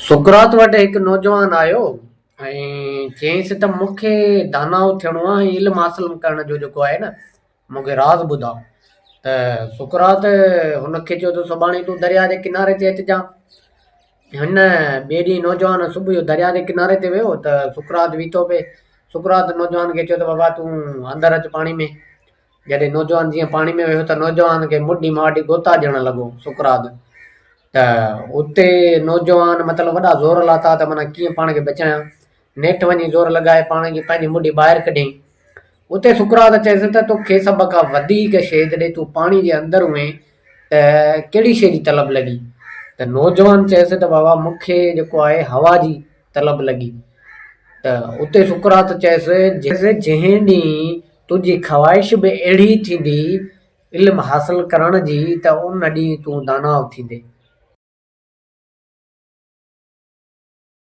سقراط وٽ هڪ نوجوان آيو ۽ چيائينس ته مون کي داناء ٿيڻو آهي ۽ علم حاصل ڪرڻ جو جيڪو آهي نه مون کي راز ٻڌاء ته سقراط هن کي چيو ته سڀاڻي تون درياء جي ڪناري تي اچجان. هن ٻئي ڏينهن نوجوان صبح جو درياء جي ڪناري تي ويو ته سقراط ويٺو پئي. سقراط نوجوان کي چيو ته بابا تون اندر اچ پاڻي ۾. جڏهن نوجوان جيئن پاڻي ۾ ويو ته نوجوان کي مڍي مان وٺي غوطا ڏيڻ لڳو سقراط ته اتي نوجوان مطلب وڏا زور لاتا ته معنيٰ ڪيئن پاڻ کي بچايان نيٺ وڃي زور لڳائي پاڻ کي پنهنجي مڍي ٻاهر ڪڍيائين اتي سقراط چيس ته توکي سڀ کان وڌيڪ شيء جڏهن تون پاڻي جي اندر هئين ته ڪهڙي شيء جي طلب لڳي ته نوجوان چيس ته بابا مون کي جيڪو آهي هوا جي طلب لڳي ته اتي سقراط چيس جنهن ڏينهن تنهنجي خواهش به اهڙي ٿيندي علم حاصل ڪرڻ جي ته ان ڏينهن تون داناء ٿيندين.